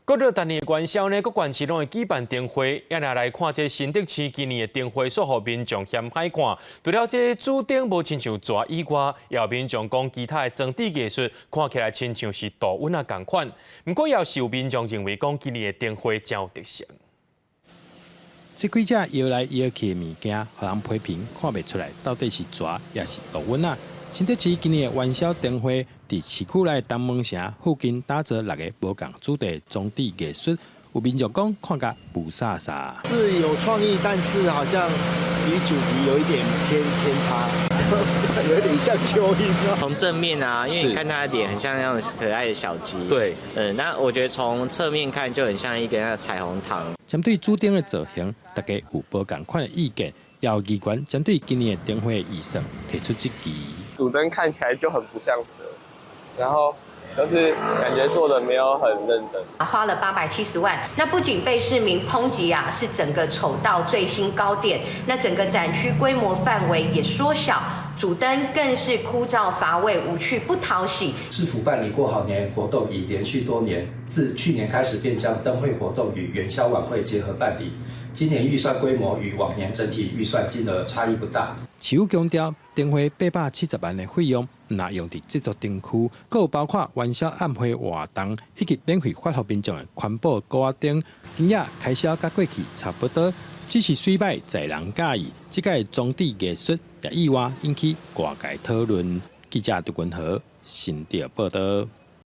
各地逐年的元宵呢，各縣市攏會舉辦燈會。仔來看這新竹市今年的燈會，煞予民眾嫌歹看。除了這主燈無親像蛇以外，也有民眾講其他的裝置藝術看起來親像是杜塭仔仝款。毋過，也是有民眾認為講今年的燈會誠有特色。這幾隻搖來搖去的物件，予人批評看袂出來到底是蛇抑是杜塭仔。新竹市今年的元宵燈會，佇市區內東門城附近打造六个無仝主題裝置藝術，有民眾講看甲霧煞煞。是有創意，但是好像離主題有一點偏差，有一點像蚯蚓。從正面啊，因為你看他的臉很像那種可愛的小雞。那我覺得從側面看就很像一個那個彩虹糖。針對主燈的造型，大家有無仝款的意見，也有議員針對今年的燈會預算提出質疑。主燈看起來就很不像蛇，然後就是感覺做的沒有很認真。花了870萬，那不僅被市民抨擊啊，是整個醜到最新高點。那整個展區規模範圍也縮小，主燈更是枯燥乏味、無趣不討喜。市府辦理過好年活動已連續多年，自去年開始便將燈會活動與元宵晚會結合辦理。今年預算規模與往年整體預算金額差異不大。市府強調，燈會870萬的費用，毋但用佇製作燈區，閣有包括元宵暗會活動，以及免費發予民眾的環保鼓仔燈，金額開銷佮過去差不多，只是媠䆀在人佮意。這屆裝置藝術也意外引起外界討論。記者杜君和新竹報導。